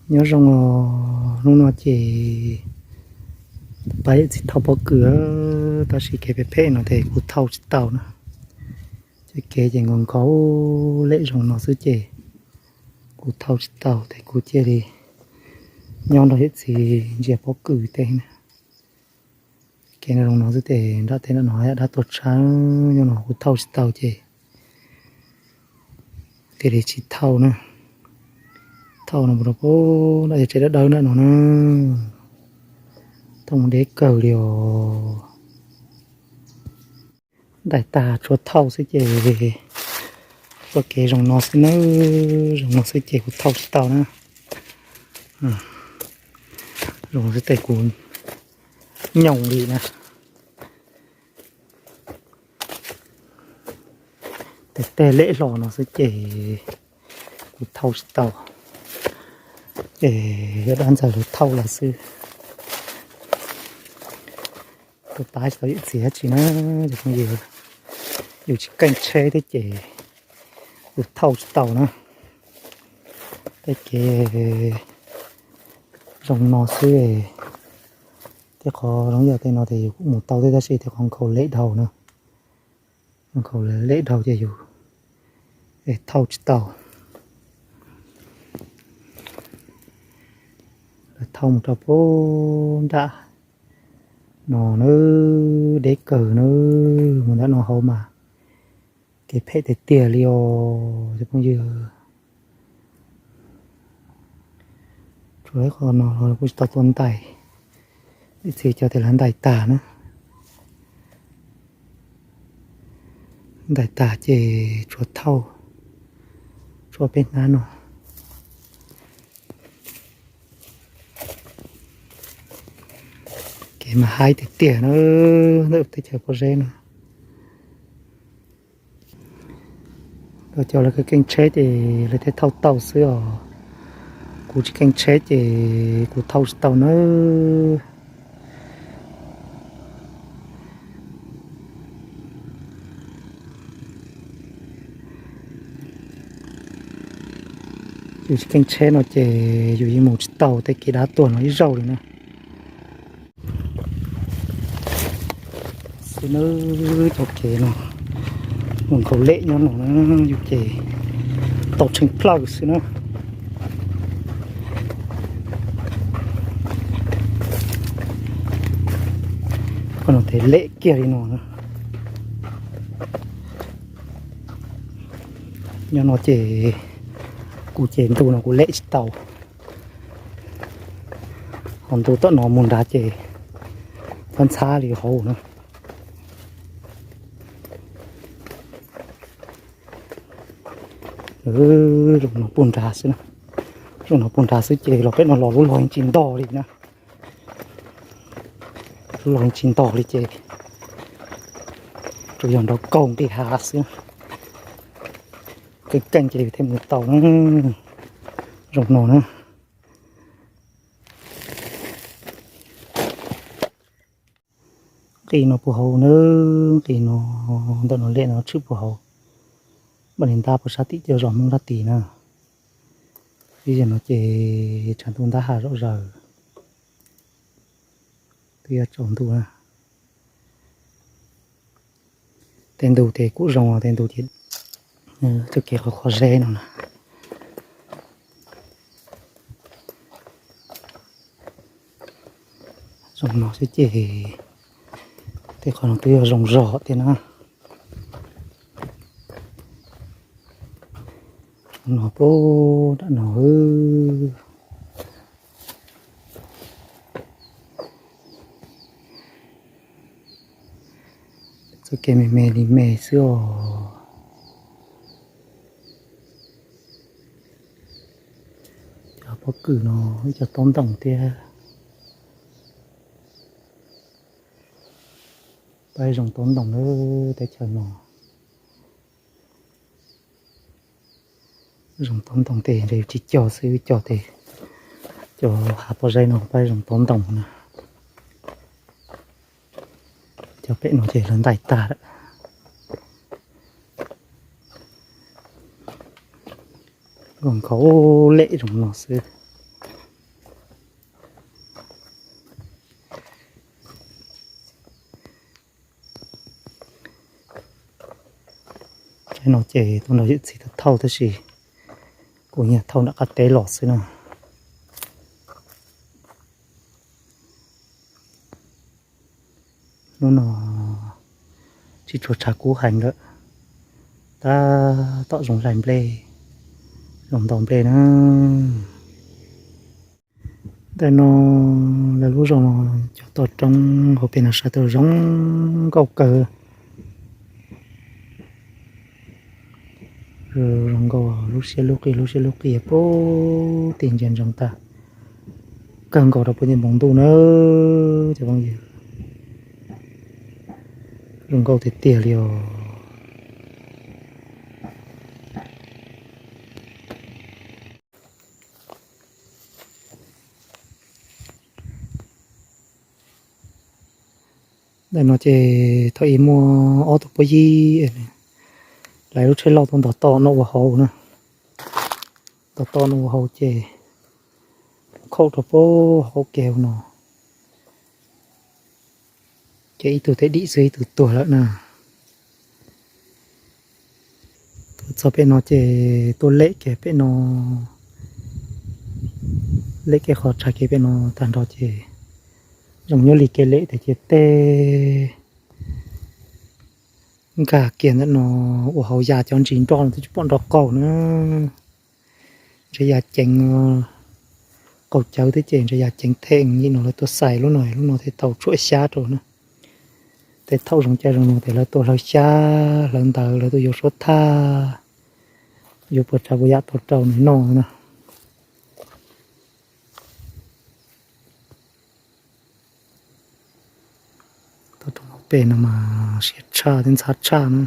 Nyob zoo os, hnub no ces pab yawm txiv thauj pob kws, tab sis kev phem phem no ces kuv thauj tsis tau na. Ces kev ces nkaus nkaus lem zoo no xwb ces kuv thauj tsis tau ces kuv cia li nyob nrog yawm txiv ntsia pob kws tej na. Kev no zoo no xwb ces nram tej nram no yam dab tuag tshaj, nyob no kuv thauj tsis tau ces cia li tsis thauj na. Thauj no mus rau pem nram yog tsev dawb dawb nram no na, thauj mus deb kawg li os. Ntais tag tsuas thauj xwb ces txoj kev zoo no xwb na, zoo no xwb ces kuv thauj tsis tau na. Zoo xwb ces kuv nyoos li na. Tej tej lem hlo no xwb ces kuv thauj tsis tau, ces yog dab ntxawg lawv thauj lawm xwb. Kuv pab tsis tau yawm txiv dab tsi na, ces phooj ywg, yus tsis keej tsheb thiab ces yus thauj tsis tau na. Tej kev zoo no xwb, tej qhov zoo yam tej no ces yus kuj mus tau thiab tab sis tej qhov nkhaus lem dhau na, nkhaus lem dhau ces yus thauj tsis tau. Lawv thauj mus rau pem nram no na, deb kawg na, mus ntawm no hauv mas kev phem tiag tiag li os cov phooj ywg. Tsuas lawv qhov no los kuj tsis tau tua ntais, ib txhia cov tias lawv ntais tag na. Ntais tag ces tsuas thauj, tsuas peb hnab no. Kev mas haib tiag tiag na, ntawm teb chaws pob zeb no. Cov lawv keej tsheb ces lawv thiaj thauj tau xwb os. Kuv tsis keej tsheb ces kuv thauj tsis tau nawb. Yus tsis keej tsheb no ces yus yeej mus tsis tau tej kev dab tuag no ib zaug li na. Xwb nawb, cov kev no mus nkhaus lem nyob no na, yus ces tau tsheej plawg xwb na. Qhov no ces lem kiag li no na. Nyob no ces kuv ces ntu no kuv lem tsis tau. Ho ntu tom no mus nrad ces ntxhab ntxhab li hauv na. Zoo no puag nrad xwb na, zoo no puag nrad xwb ces los pem no los lub log yeej tsis ntog li na. Lub log yeej tsis ntog li ces tsuas yog nrov kaug nqis hav xwb. Keej keej ces thiaj mus tau na. Zoo no na. Nqis no puag hauv na, nqis no ntawm no lem no tshwm puag hauv. Npaj li ntab puag sab tim cov zos Hmoob dab tis na. Ib zaug no ces tshav ntuj ntab ha zom zaws, twb yuav tsaus ntuj na. Tej ntu ces kuj zoo, tej ntu ces txoj kev qhov qhov zeb no na. Zoo no xwb ces tej qhov no twb yog zoo zog thiab na. Zoo no puag nram no. Txoj kev me me li me xwb os. Cov pob kws no ib co taub ntoos thiab. Pab zoo taub ntoos lawm teb chaws no. Zoo taub ntoos tes ntshe yus tsis cog xwb, cog tes cov hav pob zeb no pab zoo taub ntoos na. Cov pem no ces lawv ntais tag lawm. Zoo nkauj lem zoo no xwb. No ces tuaj nrog yawm txiv thauj tab sis kuv nyiag thauj nram qab teb los xwb na. Hnub no tsis tshua tshav kub heev lawm, tab tom zoo hlais nplej, zoo ntaus nplej na. Ntawm no lawv lub zos no cov toj roob hauv pes no saib tau zoo nkauj kawg. Zoo nkauj lub siab lub qis lub siab lub qis puag tim ntsia ntsoov tag, kawg nkaus rau puag tim npoo ntuj na cov phooj ywg. Zoo nkauj tiag tiag li os. Ntawm no ces thaum ub muaj ob tug phooj ywg lawv lub tsheb loj tuaj ntov toj no ua hauv na. Ntov toj no ua hauv ces khaum rau puag hauv kev no, ces ib tug thiaj dim xwb ib tug tuag lawm na. Tuaj txog pem no ces tuaj lem kiag pem no, lem kiag qhov tshav kev pem no tag nrho ces zoo nyob li kev lem tiag ces tej nkag kiag ntawm no ua hauv ya cov ntsis nroj no twb tsis pom nroj qaug na. Ntsis ya ceev, qaug cawv thiab ces ntsis ya ceev them, yim no lawv tuaj xais lub no, lub no thiaj tau tshuam xyab rau na. Tej thaum zoo caij zoo nyoog ces lawv tuaj hlawv xyab hlawv ntawv, lawv tuaj yuav suab thaj, yuav puas tsav puas yam tuaj rau nws noj na. Toj roob hauv pes no mas siab tshaj thiab ntxhab tshaj na.